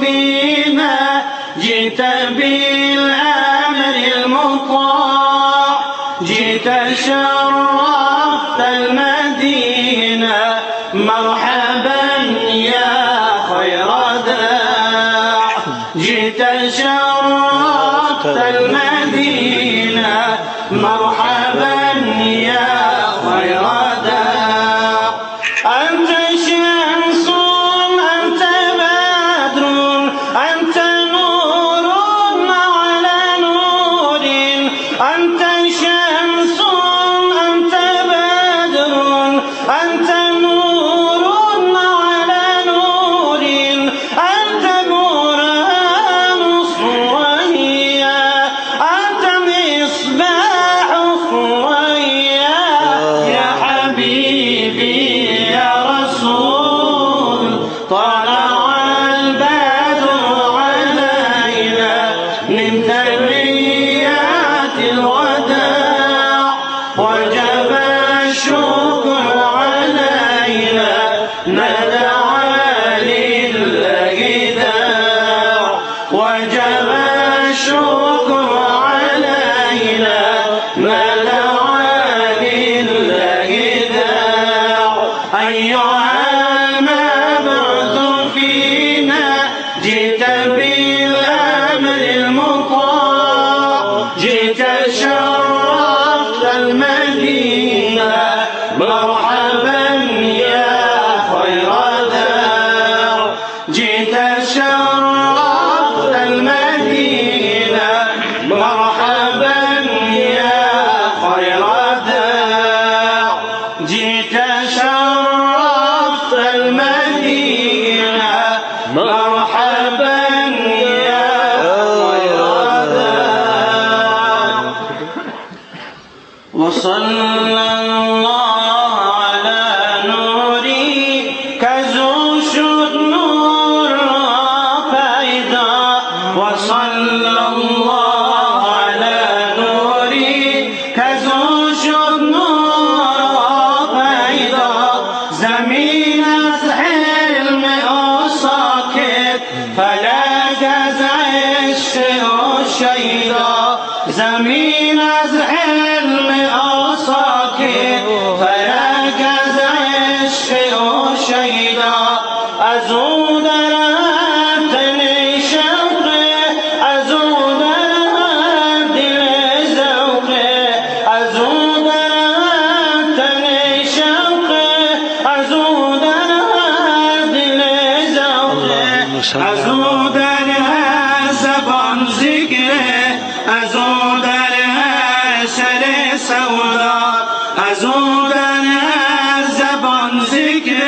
فينا جئت بالأمر المطاع جئت شرفت المدينة مرحبا يا خير داع جئت شرفت المدينة مرحبا يا خير داع أنت شمس أنت بدر أنت نور على نور أنت شمس أنت بدر أنت نور على نور أنت برهان الثريا أنت مصباح الثريا يا حبيبي يا رسول طلع البدر علينا من ثنيات الوداع وجب الشكر علينا ما دعا لله داع وجب الشكر علينا ما دعا لله داع أيها المبعوث فينا جئت بالأمر المطاع جئت شرفت المدينة مرحبا يا خير دار جئت شرفت المدينة مرحبا يا خير دار جئت شرفت المدينة مرحبا يا خير دار وصلى الله على نوري كذو شد نور پیدا وصلى الله على نوري كذو شد نور پیدا زمین از حلم او ساکت فلک از عشق او شیدا زمین از حلم او ساکت فلک از عشق او شیدا از او در تن شوق از او در دل ذوق از او در تن شوق از او در دل ذوق از او در زبان ذکر از او در سر سودا از او در زبان ذکر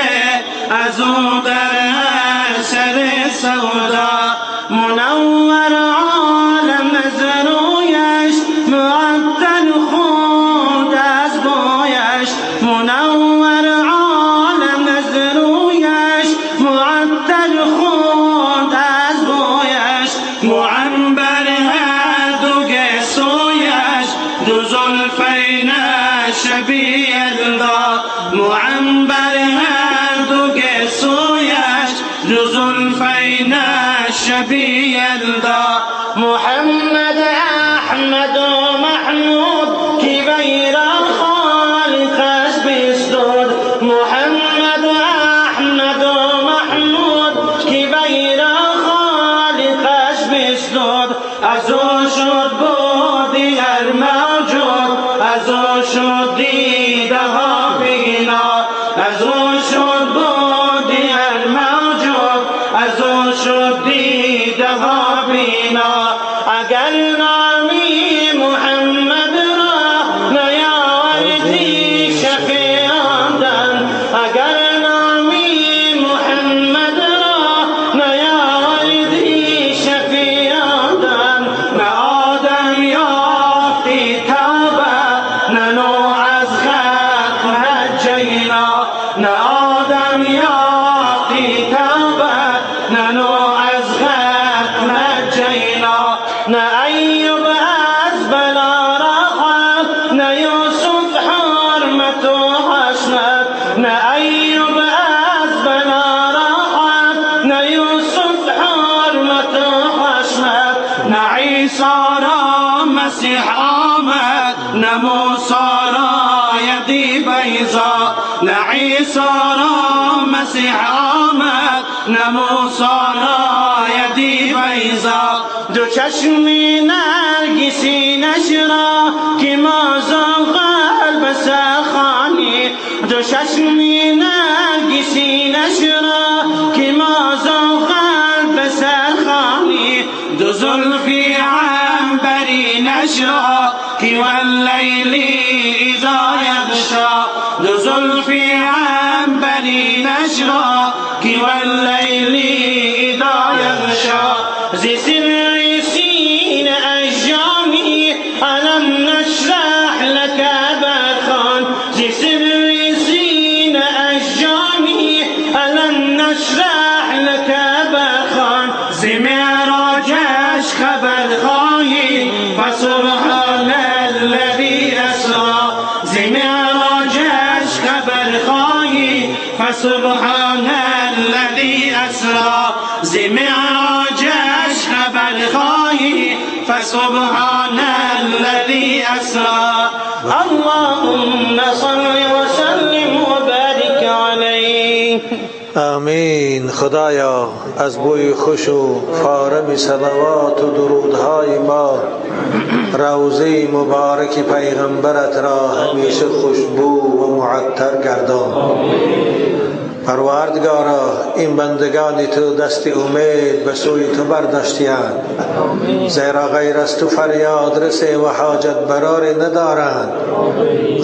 از او در سر سودا منور عالم از رویش معطر خود از بویش منور عالم از رویش معطر خود از بویش معنبر هر دو گسویش دو زلفین شبیه یلدا معنبر هر دو گسویش دو زلفین شبیه یلدا محمد احمد و محمود کی غیر خالقش بستود محمد احمد و محمود کی غیر خالقش بستود از او شد بودی هر موجود از او شد دیده ها بینا از او شد بودی هر موجود از او شد دیده ها بینا اگر نامی محمد را نیاوردی شفیع آمدن اگر نامی محمد را نیاوردی شفیع آمدن نه آدم یافتی توبه نه نوح از غرق نجینا نه آدم یافتی توبه نه نوح از غرق نجینا نه ایوب از بلا راحت نه یوسف حرمت و حشمت نه ایوب از بلا راحت نه یوسف حرمت نه عیسی را مسیح آمد، نه موسی را یدی بیضا. دو چشمی نرگسی نشرا که ما قلب سخانی، دو چشمی نرگسی نشرا که ما قلب سخانی. دو زلفی عنبری نشرا که واللیل اذا یغشا، دو زلفی عنبری نشرا که واللیل اذا یغشا. زی سر سین اجامی الم نشرح لك برخان، زی سر سین اجامی الم نشرح لك برخان. زی معراجش خبر خواهی فسبحان الذی اسرا، زی معراجش خبر خواهی فسبحان الذی اسرا. زی معراجش خبر خواهی فسبحان الذی اسرا. اللهم صل وسلم وبارك عليه. آمین. خدایا از بوی خوش و فارم صلوات و درودهای ما روضه مبارک پیغمبرت را همیشه خوشبو و معطر گردان. پروردگارا این بندگان تو دست امید به سوی تو برداشتی‌اند، زیرا غیر از تو فریاد رس و حاجت برار ندارند.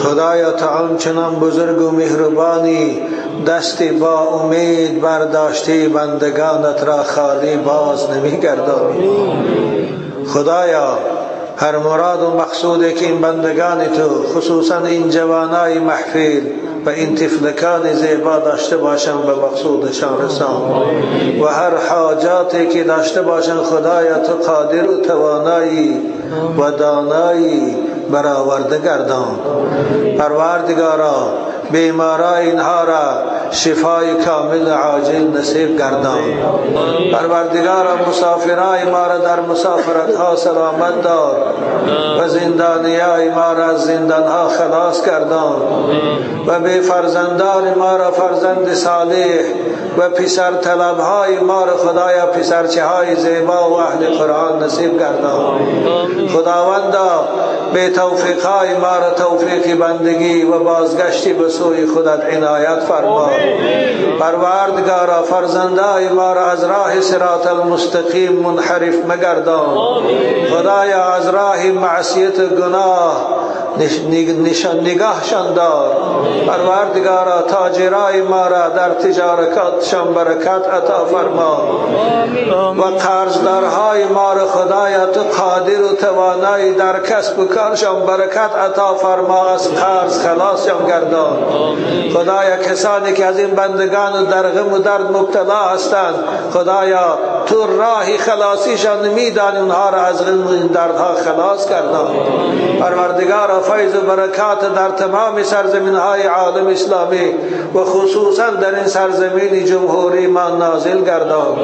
خدایا تو آنچنان بزرگ و مهربانی، دست با امید برداشتی بندگانت را خالی باز نمی‌گردانی. خدایا هر مراد و مقصودی که این بندگان تو خصوصا این جوانای محفل و این طفلکان زیبا داشته باشند به مقصودشان رسان، و هر حاجاتی که داشته باشند خدایا تو قادر و توانایی و دانایی برآورده گردان. پروردگارا بیمارای اینها را شفای کامل عاجل نصیب گردان. پروردگارا مسافرای ما را در مسافرت ها سلامت دار و زندانیای ما را از زندان ها خلاص گردان و به فرزندان ما را فرزند صالح و پسر طلب های ما را خدایا پسرچه های زیبا و اهل قرآن نصیب گردان. خداوندا به توفیق های ما را توفیق بندگی و بازگشتی به سوی خودت عنایت فرما. پروردگارا فرزندای ما را از راه صراط المستقیم منحرف مگردان. خدایا از راه معصیت و گناه نگاهشان دار. پروردگارا تاجرای ما را در تجارتشان برکت عطا فرما و قرضدارهای ما را خدایا تو قادر و توانایی در کسب و کارشان برکت عطا فرما، از قرض خلاصشان گردان. خدایا کسانی که از این بندگان و در غم و درد مبتلا هستند، خدایا تو راه خلاصیشان میدانی، اونها را از غم و دردها خلاص گردان. پروردگارا فیض و برکات در تمام سرزمین های عالم اسلامی و خصوصا در این سرزمین جمهوری ما نازل گردان.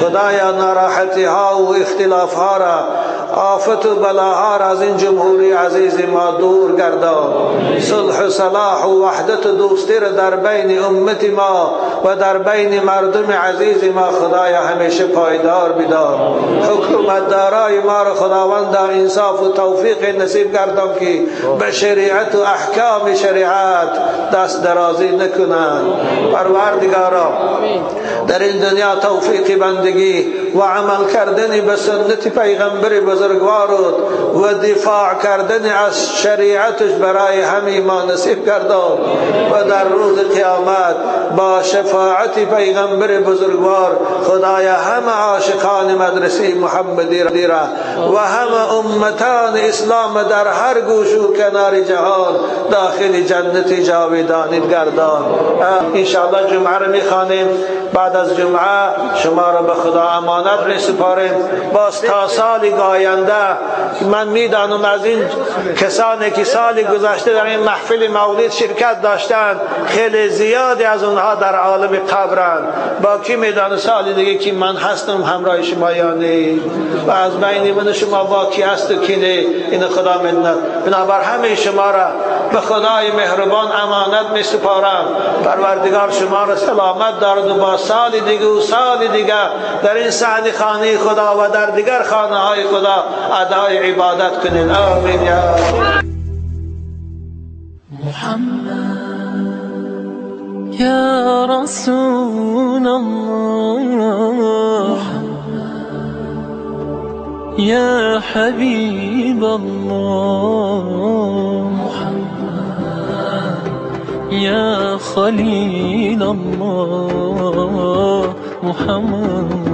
خدایا ناراحتی ها و اختلاف ها را، آفت و بلاها را از این جمهوری عزیز ما دور گردان. صلح و صلاح و وحدت و دوستی را در بین امت ما و در بین مردم عزیز ما خدایا همیشه پایدار بدار. حکومت دارای ما را خداوند انصاف و توفیق نصیب گردان که به شریعت و احکام شریعت دست درازی نکنند. پروردگارا در این دنیا توفیق بندگی و عمل کردن به سنت پیغمبر بزرگوار و دفاع کردن از شریعتش برای همه ما نصیب گردان و در روز قیامت با شفاعت پیغمبر بزرگوار خدایا همه عاشقان مدرسه محمدی را و همه امتان اسلام در هر گوش و کنار جهان داخل جنت جاودانی گردان. انشاءالله جمعه را میخوانیم. بعد از جمعه شما را به خدا امانت میسپاریم. باز تا سال آینده من میدانم از این کسانی که سال گذشته در این محفل مولد شرکت داشتند خیلی زیادی از اونها اونها در عالم قبرند. با کی میدانه سال دیگه که من هستم همراه شما یا نه، و از بین من شما با کی هست و کی نه، این خدا میداند. بنابر همه شما را به خدای مهربان امانت می سپارم. پروردگار شما را سلامت دارد و با سال دیگه و سال دیگه در این صحن خانه خدا و در دیگر خانه های خدا ادای عبادت کنید. آمین یا محمد یا رسول الله، یا حبیب الله، یا خلیل الله، محمد.